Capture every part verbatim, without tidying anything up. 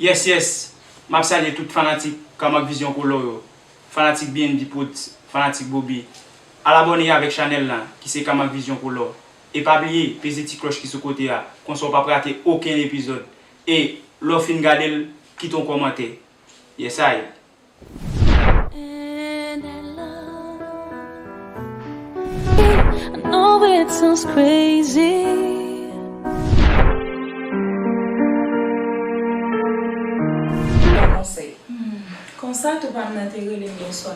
Yes, yes. M ap salye tout fanatik Kamak Vision Color yo. Fanatik B N B Prodz, fanatik Bobby. Al abòne avèk chanèl la, ki se Kamak Vision Color. E pa bliye, peze ti klòch ki sou kote a. Konsa w p ap rate okenn epizòd. E, lè w fin gade l, kite yon kòmantè. Yes I. And I love. I know it sounds crazy. Kòmanse. Hmm, konsa tou pa m nan te rele m yèswa.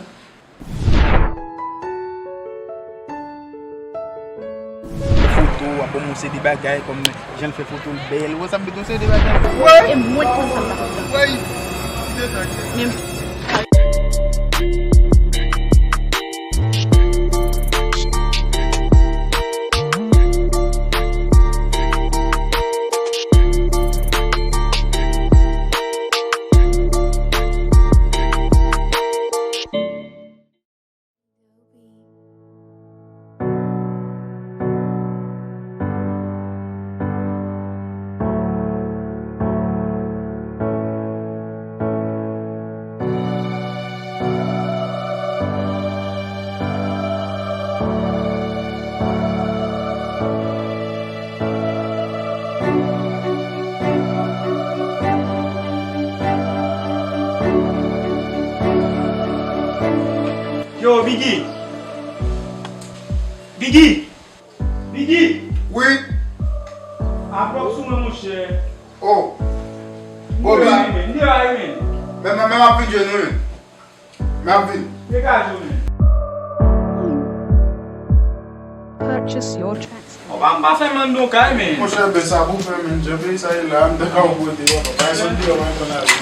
Foto, w ap ban m yon seri de bagay, kòm jan l fè foto l bèl, ou wè sa m met yon seri de bagay. Woy! E mwen k konn sa m t ap fè. Woy! Kite sa, kite sa. Men Yo, Biggy! Biggy! Biggy! Wi. Apwòp sou mwen, monchè. Oh. Bobby. Nde a ye, men? Nde a ye, men? Men, men, men, m ap vin jwenn ou, men. M ap vin. Degaje w, men. Purchase your tracks. Ou pa, m pa fè manno kay, men. Monchè, ben sa pou fè, men. Jan peyi sa ye la, m ta ka w pote, papa. Pa sot deyò, pa antre nan lari.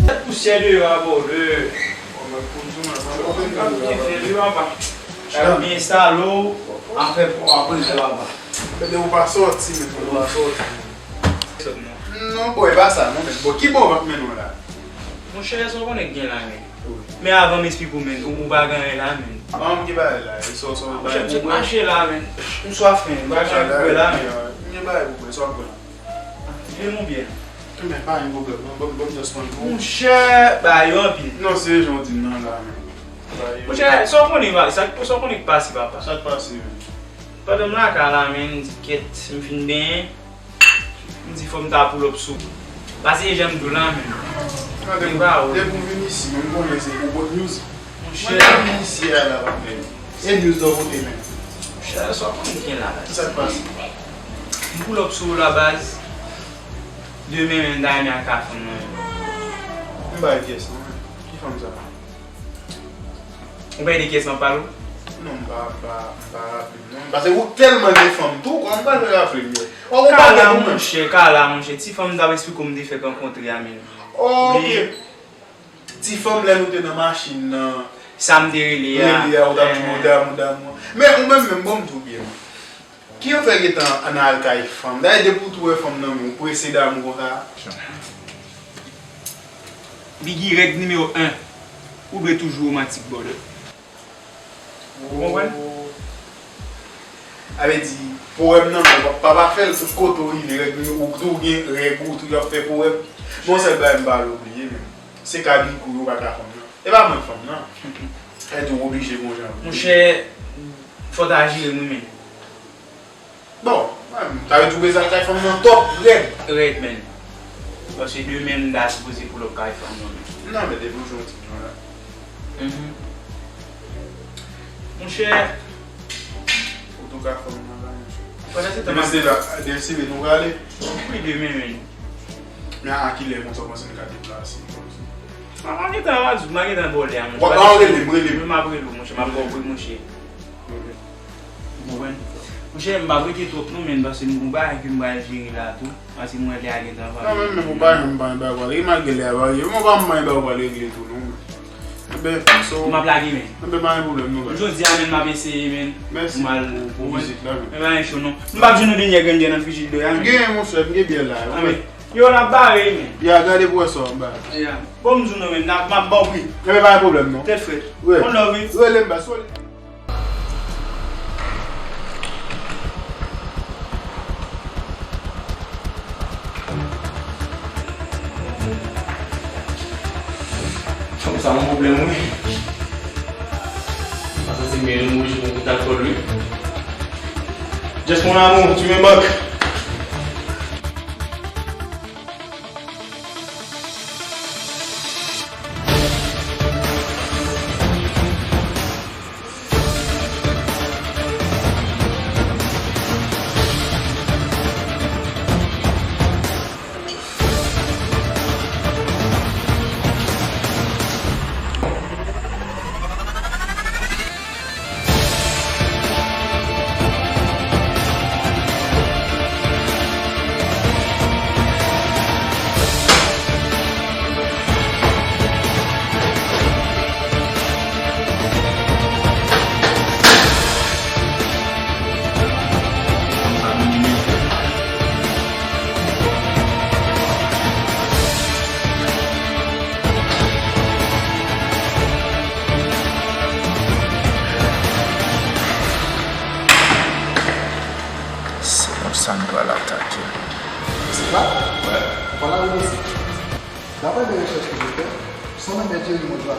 Tèt pousyè deyò a, bò, le. Fè li, papa. Li enstale w, afè pou w apre, papa. Gade, ou pa sòti, men, ou pa sòti. Non, bò, e pa sa, non, men. Bò, ki bò w ap mennen w la? Monchè, sa w konnen k gen la, men. Men avan m esplike w, men, ou, ou pa gen anyen la, men. An, m gen bagay la, e sa, sa, monchè, m sot mache la, men. M swaf, men, m pa gen anyen pou bwè la, men. M gen bagay pou bwè, sa w ap bwè la? Jwenn yon byè. Men pa gen pwoblèm, non, ban m, ban m just pran pou ou. Monchè, bagay yo anpil. Non, se jan w di m nan la, men. Bagay yo. Monchè, sa w konnen, sa, sa w konnen k pase, papa? Sa k pase, men? Pandan m lakay la, men, m di kèt, m fin benyen. M di fò m ta pull up sou. Pase jan m di w la, men. Depi w vin isi, men m konnen se pou bon news. Monchè. Mwen te vin isi a la, pa fè. E news dò kote, men. Monchè, sa w konn gen la, la. Sa k pase? M pull up sou ou la, baz. Demen, men, m ta renmen al kay fanm nan, men. M bay pyès, non, men. Ki fanm sa? Ou pa ede kyès m ap pale w? Non, m pa, m pa, m pa raple m, non. Paske ou tèlman gen fanm tou, kòman m pral raple m yo? Ou pa gen fanm, monchè, Kala, monchè. Ti fanm m t ap esplike w m te fèk rankontre a, men. Oh, ok. Ti fanm lè nou te nan machin nan. Sa m te rele a. Rele a, ou t ap di m ou damou, damou. Men ou menm, menm, bon, m di w byen. Kijan w fè gentan an al kay fanm? Dayè, depi w tou wè fanm nan men w, ou prese damou konsa? Biggy, règ nimewo en, ou dwe toujou womantik, brother. Ou konprann? Sa vle di, powèm nan, men w pa, pa fè l tout kote w rive, règ nimewo, ou tou gen règ ou, tou y ap fè powèm. Bon, sèl bagay m pa vle w bliye, men se ka Biggy ou pa ka fanm nan. E pa mwen k fanm nan. Sa vle di, w oblije gon jan. Monchè, fò w ta jere m, wi, men. Bon, mwen, m ta retwouve sa kay fanm nan twòp rèd. Rèd, men. Paske demen m ta sipoze pull up kay fanm nan, men. Non, men depi w jwenn yon ti jan la. Mhm. Monchè. Ou tou ka fanm nan la, monchè. Pandan se tan m ap... Demen se la, demen se nou prale. Wi, demen, men. Men a kilè konsa w panse n ka deplase? Mwen, mwen gentan, mwen gentan bòlè a, monchè. W ap rele m, rele m. M ap rele w, monchè, m ap ba w bri, monchè. Ou konprann? Monchè, m p ap rete twòp non, men, paske m gon bagay ke m pral jere la tou. Paske m wè lè a gentan va. Non, men, men, ou pa janm pa gen bagay w pral regle, malgre lè a va rive. Mwen pa m pa gen bagay w pral regle tou, non, men. Enben, so. M ap lage, men. Enben, pa gen pwoblèm, non, baz. Jodi a, men, m ap eseye, men. Mèsi pou vizit la, men. Men pa gen cho, non. M p ap jwenn yon dènyè grenn byè nan frijidè a, men. M gen, monchè, m gen byè la. Yo, n ap bare, men. Ya, gade pou wè sa w anba. Ya. Bon, m di w non, men, m ap ba w pri. Enben, pa gen pwoblèm, non. Tèt frèt. Wi. One love, wi. Rele m, baz. Solid. Sa yon pwoblèm, wi. Mwen santi m gen yon move jou pou m kontak kò l, wi. Jess, mon amour, tu me manques. Se konsa n pral atake l. Sila? Wè. Vwala ou isit. D'après des recherches que j'ai fait, son nom est Jerry Mondjoie.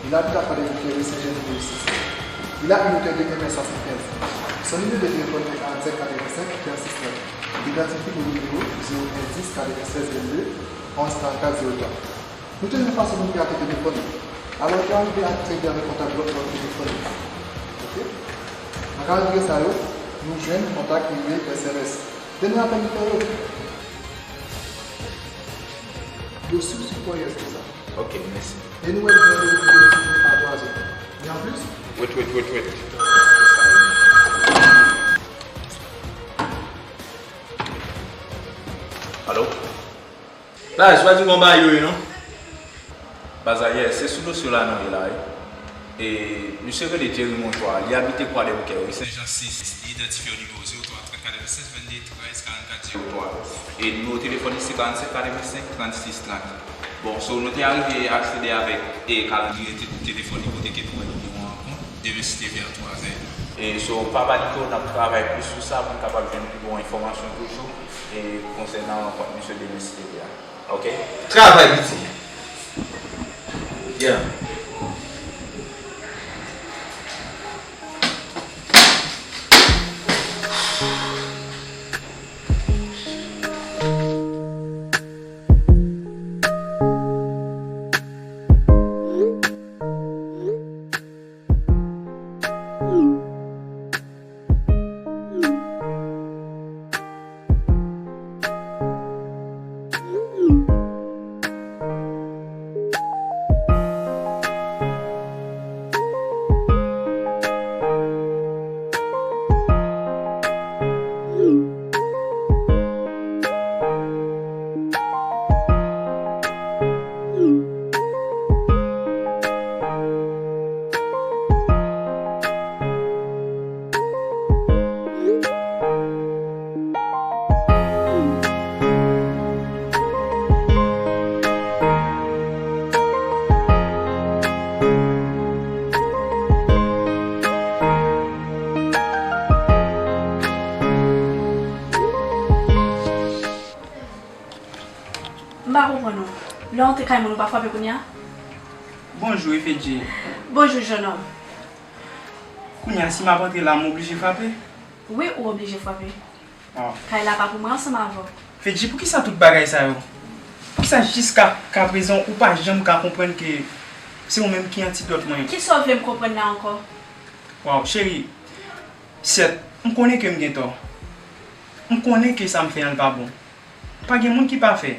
Il habite à Kwadèboukè, rue Saint-Jean, numéro six. Il a une hauteur de un mètre soixante-quinze. Son numéro de téléphone est quarante-sept quatre-vingt-cinq trente-six trente. Il s'identifie au numéro zéro un dix quatre-vingt-seize vingt-deux onze trente-quatre zéro trois. Nou te jwenn fason moun pirate telefòn li. Alò, nou te arive ak trè byen avèk kontak lòt lòt telefòn li. Oke? Nan kalandriye sa yo, nou jwenn kontak, imèl, S M S. Dènye apèl li fè yo. Yo sou sou Courrier, se sa. Ok, mèsi. E nou wè l gen yon videyo sou Twitter a twa zè. E anplis, wait, wait, wait, wait. Alo? Baz, ou pa di m yon bagay yo ye non. Baz, ayè, se sou dosye w la nou ye la wi. E misye rele Jerry Mondjoie, li abite Kwadèboukè, ri Sen Jan sis, li idantifye o nimewo zewo twa trant katrevennsèz vennde trèz karannkat zewo twa. E nimewo telefòn li se karannsenk katrevensenk trannsis trant. Bon, so nou te arive aksede avèk e kalandriye te-, telefòn li kote ke nou wè li gen yon rankont demen si te vè twa zè. E so, pa panike, n ap travay plis sou sa pou n kapab jwenn pi bon enfòmasyon toujou e konsènan rankont misye demen si te vè a. Ok? Travay piti. Yeah. M pa konprann ou. Lè w antre kay moun, ou pa frape kounye a? Bonjou, Efedji. Bonjou, jennonm. Kounye a, si m ap antre la, m oblije frape? Wi, ou oblije frape. Waw. Kay la pa pou mwen ansanm avè w. Fedji, poukisa tout bagay sa yo? Poukisa jiska ka prezan ou pa janm ka konprann ke se ou menm ki antidòt mwen? Kisa w vle m konprann la ankò? Waw, cheri, sèt, m konnen ke m gen tò. M konnen ke sa m fè an l pa bon. Pa gen moun ki pafè.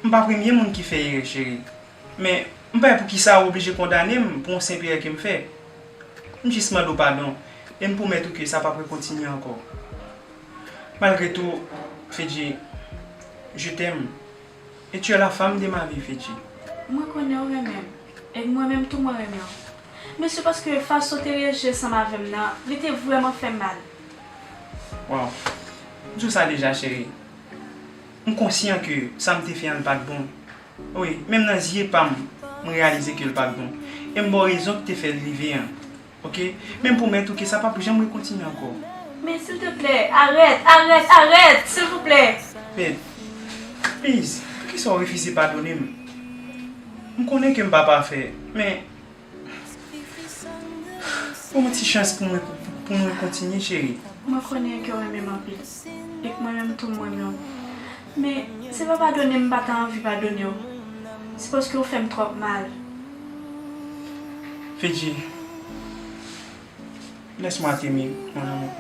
M pa premye moun ki fè erè, cheri. Men, m pa wè poukisa ou oblije kondane m pou yon senp erè ke m fè. M jis mande w padon, e m pwomèt ou ke sa p ap rekontinye ankò. Malgre tou, Fedji, je t'aime. Et tu es la femme de ma vie, Fedji. Mwen konnen w renmen m. E mwen menm tou, mwen renmen w. Men se paske fason w te reyaji ansanm avè m nan, li te vrèman fè m mal. Waw. M di w sa deja, cheri. M konsyan ke sa m te fè an, l pa t bon. Wi, menm nan zye pa m, m reyalize ke l pa t bon. E m ba w rezon ki te fè l rive an. Oke? Men m pwomèt ou ke sa p ap janm rekontinye ankò. Men silteplè, arèt, arèt, arèt, silvouplè! Babe, please, poukisa w refize padone m? M konnen ke m pa pafè, men ban m yon ti chans pou mwen, pou nou kontinye, cheri. Mwen konnen ke w renmen m anpil, e ke mwen menm tou m renmen w. Men, se pa padone m pa ta anvi padone w. Se paske w fè m twòp mal. Fedji, laisse-moi t'aimer, mon amour.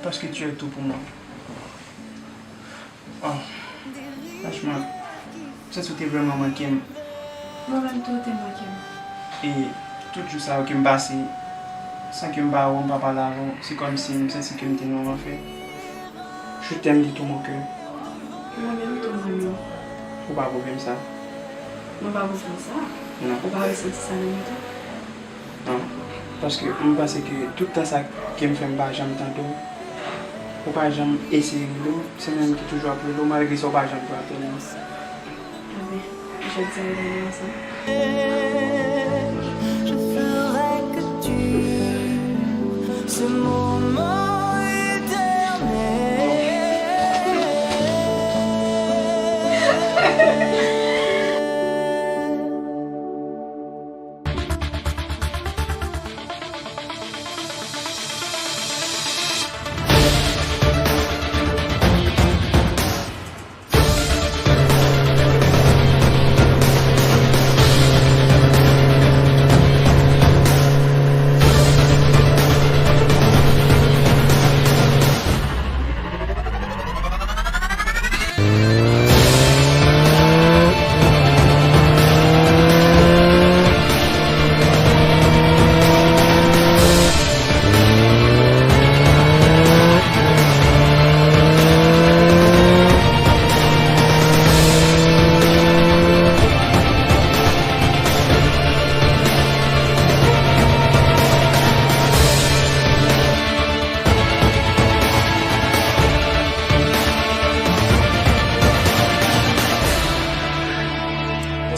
Parce que tu es tout pour moi. Oh, franchman, m santi w te vrèman manke m. Mwen menm tou, w te manke m. E tout jou sa yo ke m pase san ke m pa wè w, m pa pale avè w, se kòmsi m santi ke m te nan lanfè. Je t'aime de tout mon cœur. Mwen menm tou, mwen menm. Ou pa pwouve m sa. Mwen pa pwouve w sa? Non. Ou pa resanti sa nan mwen tou? Non. Paske m panse ke tout tan sa ke m fè m pa janm tande w. Ou pa janm eseye rele m. Se mwen menm ki toujou ap rele w, malgre sa ou pa janm pran apèl mwen. Enben, jodi a, nou ansanm. Je fais que tu, ce moment éternel.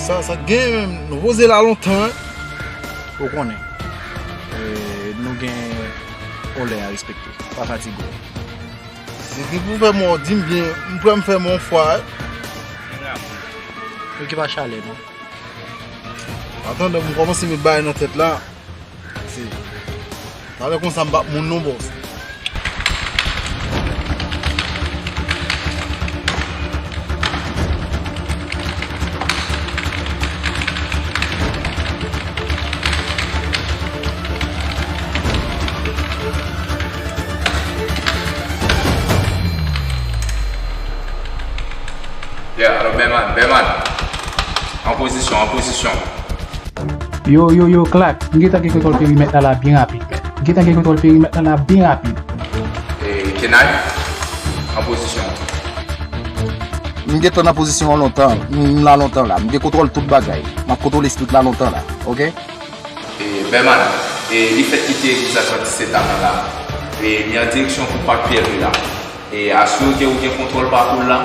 Sa, sa gen menm, nou poze la lontan, wi. Ou konnen, e, nou gen onè a respekte. Pa fatige w. Si gen pou fè mò, di m byen, m prè m fè mò yon fwa, wi. Okipe chalè, non. Atandan m kòmanse met bagay nan tèt la. Se talè konsa m p ap moun non, bòs. Yeah, alò, Bèman, Bèman. An pozisyon, an pozisyon. Yo, yo, yo, Klak, m gentan gen kontwòl perimèt la la byen rapid, man. M gentan gen kontwòl perimèt la la byen rapid. E, Kenay, an pozisyon. M gentan nan pozisyon an lontan, m la lontan la. M gen kontwòl tout bagay. M ap kontwole tout la lontan la, oke? E, Bèman, e, li fèk kite legliz Advantis Sentana la. E, li an direksyon pou Pak Pyè Ri la. E asire w ke ou gen kontwòl pakou l la.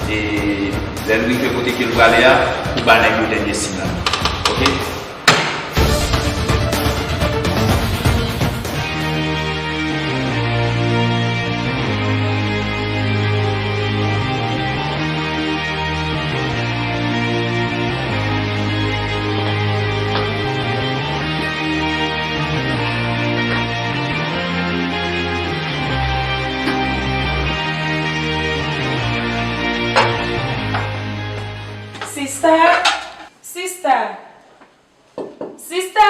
E lè l rive kote ke l prale a, ou ba nèg yo dènye siy la. Oke? Sista! Sista! Sista!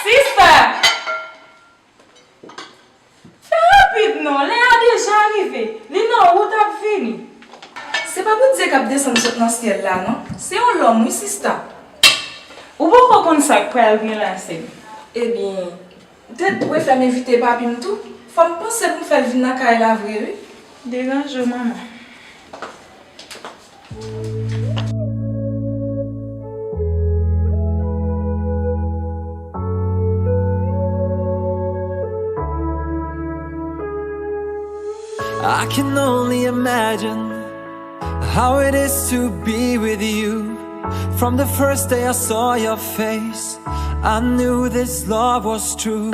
Sista! Fè rapid non, lè a deja rive. Li nan wout ap vini. Se pa Bondye k ap desann sot nan syèl la non. Se yon lòm wi sista. Ou poko konn sa k pral gen la sè m. Ebyen, ou te dwe fè m envite papi m tou. Fò m panse pou m fè l vin nan kay la vre wi. Deranje w manman. I can only imagine how it is to be with you. From the first day I saw your face, I knew this love was true.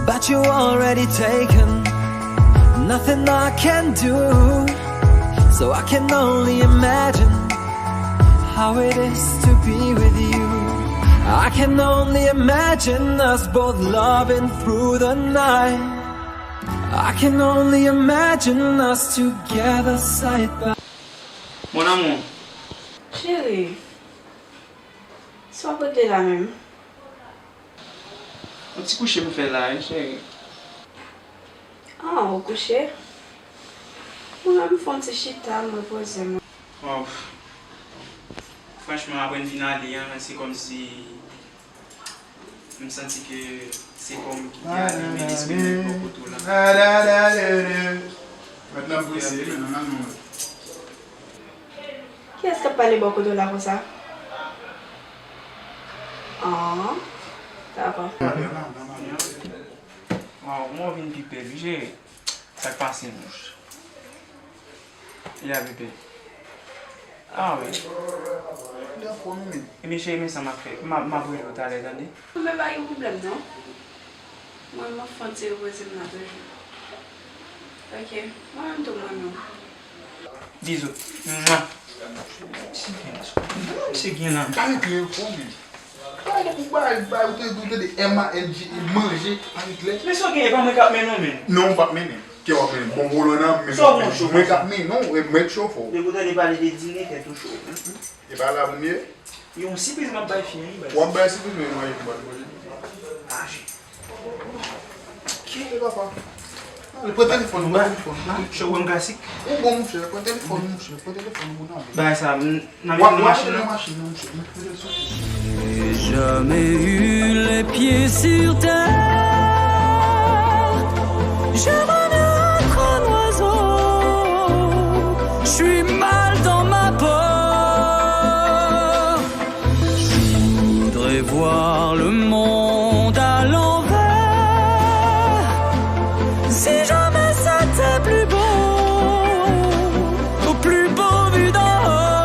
But you already taken, nothing I can do. So I can only imagine how it is to be with you. I can only imagine us both loving through the night. I can only imagine us together side by Mon amour. Cheri, sa w pote la menm? Yon ti kouche m fè la wi, cheri. Ah, ou kouche? Mwen menm, m fè yon ti chita, m repoze m. Waw. Franchman, apre n fin ale an, se kòmsi m santi ke se kò m ki te ale, men lespri m ret bò kote w la. Mèt nan prese, men nan nan nou. Kiyès k ap pale bò kote w la konsa? Ah, dakò. Waw, mwen vin pi pè wi, cheri. Sa k pase, mouche? Ya, bebe. Ah wi. Li anfòm, wi, men. Ebyen, cheri, men sa m ap fè. M a, m ap rele w talè, tande? Men pa gen pwoblèm, non. Mwen, m ap fè yon ti repoze m la toujou. Ok, mwen menm tou, mwen menm. Bizou. Mwa. Misye gen la. Misye gen la. Arete yo fò, men. Bay, ou bay, bay, ou te, ou te de M A N G E, manje, pa Hitler. Men sa w gen, e pa mwen k ap mennen w, men. Non, ou p ap mennen. Ke w ap mennen? Bon, vòlò nan men. Sa w gen cho konsa? Mwen k ap mennen w, e mwen k cho fò. Depi w tande pale de dine, tèt ou cho. E pa la pou m ye? Yon sipriz m ap bay fi an, wi, baz. W ap bay sipriz, men manje pou bat manje. Mache. Ki? E papa. Ale, pran telefòn, pran telefòn. Show wè m klasik. Ou bon, monchè, pran telefòn, monchè, pran telefòn, ou bon, ale. Bagay sa, m, nan machin nan. Nan machin nan, monchè, mete l sou. J'ai jamais eu les pieds sur terre. Je renaîtrai un oiseau. Je suis mal dans ma peau. Je voudrais voir le monde à l'envers. Si jamais c'était plus beau, au plus beau vu d'en haut.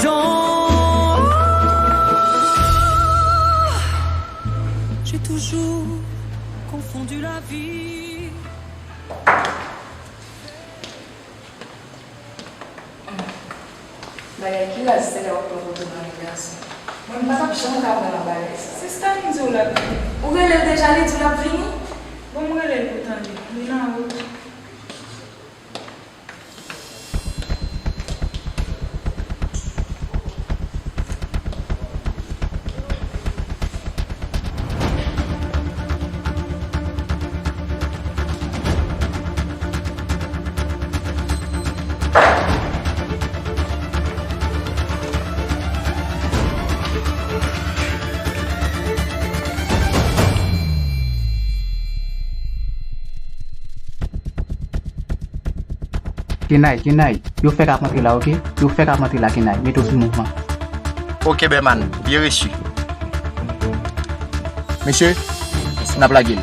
D'en haut, j'ai toujours confondu la vie. Bagay ki raz, se lè w ap pran foto mari gason. Mwen, m pa t ap janm ka pran nan bagay sa. Se Stanley di w l ap vini. Ou rele l deja, li di w l ap vini? Bon, m rele l pou tande. Li nan wout. Kenay, Kenay, yo fèk ap antre la, oke? Yo fèk ap antre la, Kenay. Mete w sou mouvman. Oke, Bèman, byen resi. Mesye, n ap lage l.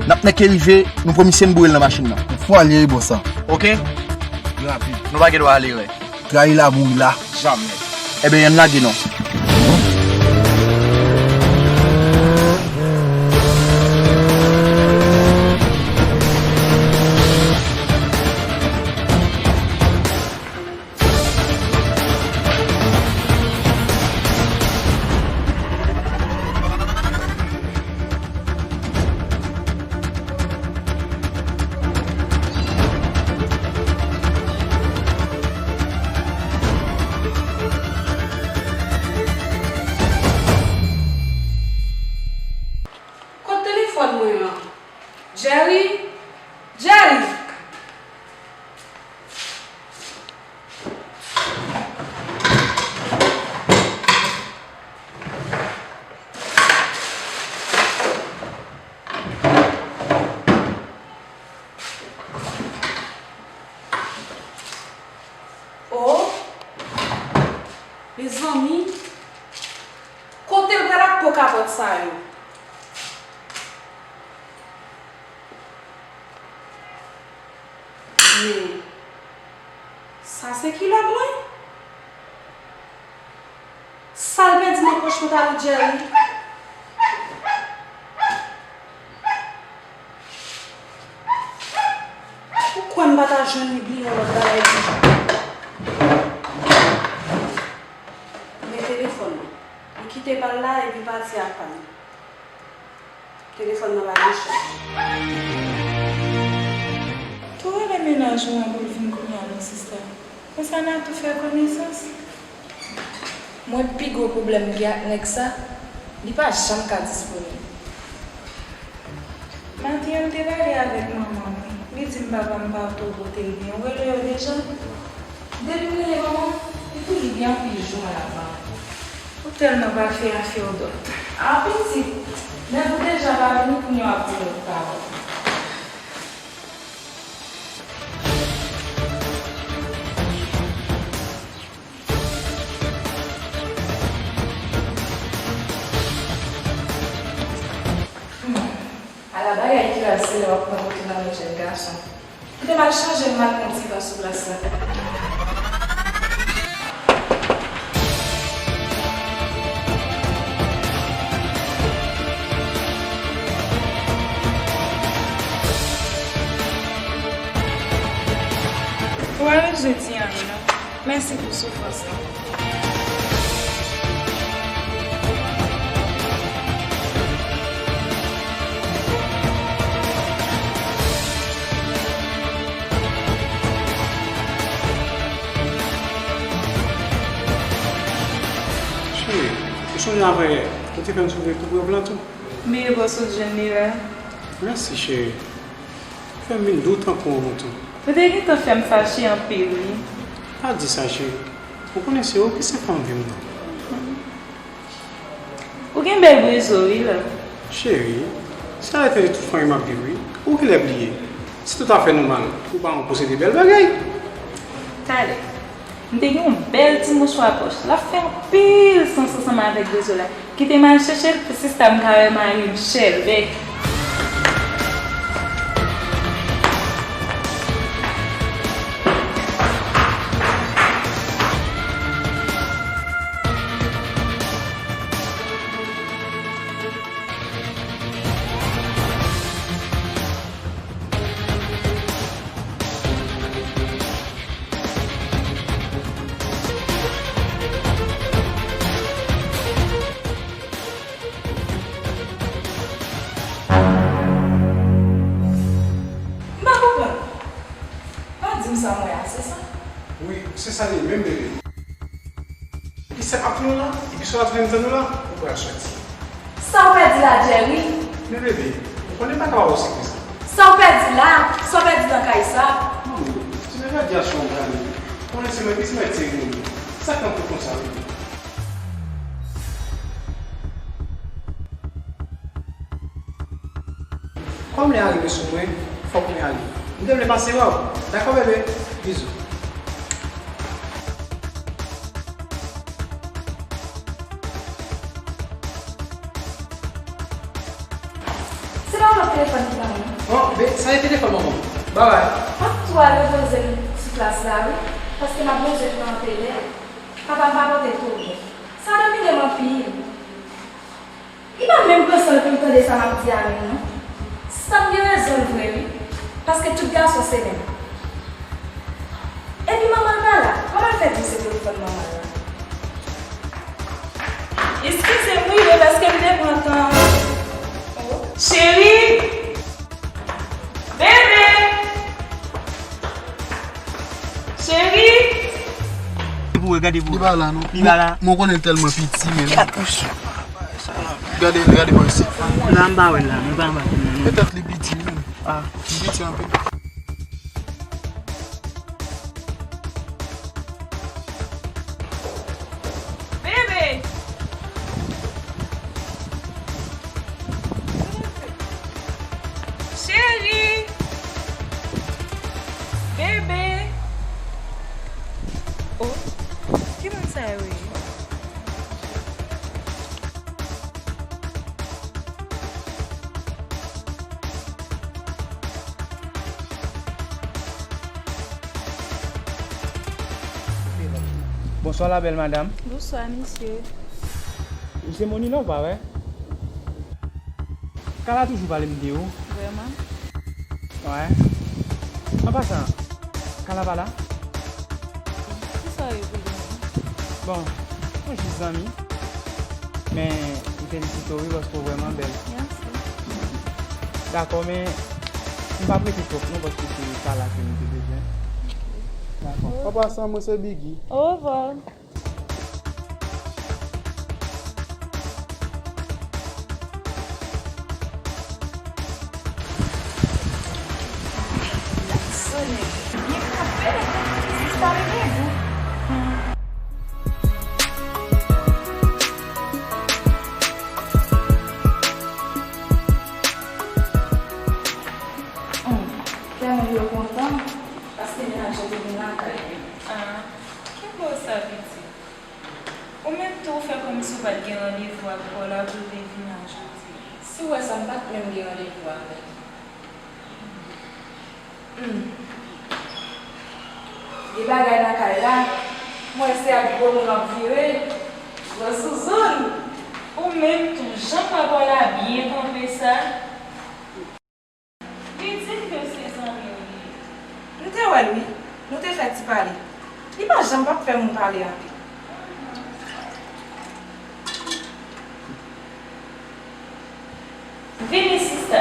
N ap nèk rive, nou pwomisye n boure l nan machin nan. Fò al ye bò sa. Oke? Rapid. Nou pa gen dwa ale rè. Trayi la, mouri la. Jamè. Ebyen, ann lage non. Kot telefòn mwen an? Jerry? Jerry! Oh! Mezanmi! Kote l pral ak po kapòt sa yo? Men, sa se kilòt mwen? Sa l pèdi nan pòch pantalon Jerry? Jwenn li bliye yon lòt bagay toujou. Men telefòn nan. Li kite pa l la epi pati ak pa m. Telefòn nan pa gen chaj. Tou rele mennaj ou an pou l vin kounye a non, sista. Konsa n a tou fè konesans. Mwen pi gwo pwoblèm m gen ak nèg sa, li pa janm ka disponib. Maten an, m te pale avèk manman m, wi. Li di m papa m pa twò pote l byen. Ou rele yo deja? Depi m rele manman m, li toujou gen anpil jou mal avè m. Ou tèlman pa fè afè w dòt. A pitit, nèg ou deja pa vini, kounye a w ap di m lòt pawòl. Hmm. Ala bagay ki pral se lè w ap pran kote nan men jèn gason. Kite m al chanje, m al pran ti van sou plas la. Ou pa bezwen di anyen non. Mèsi pou soufrans lan. Cheri, ou sonje avanyè, ou te fè m soufri tou prèv lan tou? M byen bon sot jwenn li la. Mèsi, cheri. Ou fè m vin dou tankou yon mouton. Ou te gentan fè m fache anpil, wi. Pa di sa, cheri. Ou konnen se ou ki se fanm vi m nan. Ou gen bèl rezo, wi, la. Cheri, se avèk tout fanmi m ap viv, wi. Ou genlè bliye. Se tout afè nou mal. Ou pa yon posede bèl bagay. Talè. M te gen yon bèl ti mouchwa pòch. L ap fè anpil sans ansanm avèk rezo la. Kite m al chèche l pou sista m ka wè mari m chèlbè. M pa konprann. Pa di m sa m wè a, se sa? Wi, se sa li menm, bebe. Li sèp ap tounen w la, epi si w pa tounen m tann ou la, ou pral soti. Sa w pèdi la, Jerry? Men bebe, ou konnen m pa ka ba w sekre sa. Sa w pèdi la? Sa w pèdi nan kay sa? Manmi, se nan radyasyon w gade. Ou konnen se mwen ki se mèt seremoni. Sa k nan kou konsa, bebe? Kòm lè a rive sou mwen, fòk mwen ale. M te vle pase wè w. Dakò, bebe? Bizou. Se pa yon lòt telefòn ki nan men m? Bon, be, sa e telefòn manman m. Babay. M ap tou al repoze m sou plas la, wi, paske m ap bezwen pran anpè lè. Papa m pa pote twò byen. Sa domine m anpil. Li pa menm pran san l pou l tande sa m ap di a menm non. Sista m gen rezon l vre wi, paske tout gason se menm. Epi manman l pa la, kòman l fè di w se telefòn manman l la? Eskize m wi, men paske m te pran tan. Oh. Cheri! Bebe! Cheri! Gade pou wè, gade pou wè. Li pa la non. Li pa la. Mwen konnen l tèlman piti, men. Gade, gade bò isi. La, m pa wè l la, men pa anba. Petèt li piti, men. Ah. Li piti anpil. Bebe! Cheri! Bebe! Oh, ki moun sa yo ye? Bonswa, la bèl madanm. Bonswa, mesye. Ou se Moni la, ou pa vre? Kay la toujou pale m de ou. Vrèman? Wè. An pasan, Kalabala? Kisa w ye pou li menm? Bon, nou jis zanmi. Men, m felisite w wi, paske w vrèman bèl. Mèsi. Dakò, men m p ap rete twòp non, paske se pa la ke m te bezwen. Dakò. An pasan, mwen se Biggy. Orevwa. Kè mwen yo kontan, paske mennaj yo te vin lakay yo. Ah, ki bo sa, pitit? Ou menm tou, ou fè kòmsi w pa t gen randevou ak bò la pou w te vin la jodi. Si w wè sa, m pa t menm gen randevou avè l. Hmm. Gen bagay nan kay la, m wè se ak gwo moun w ap vire. Gwo zouzoun. Ou menm tou, jan pa bò la byen kanpe sa. Li di m ke se zanmi w li ye. M te wè l wi, nou te fè ti pale. Li pa janm p ap fè moun pale anpil. Vini sista,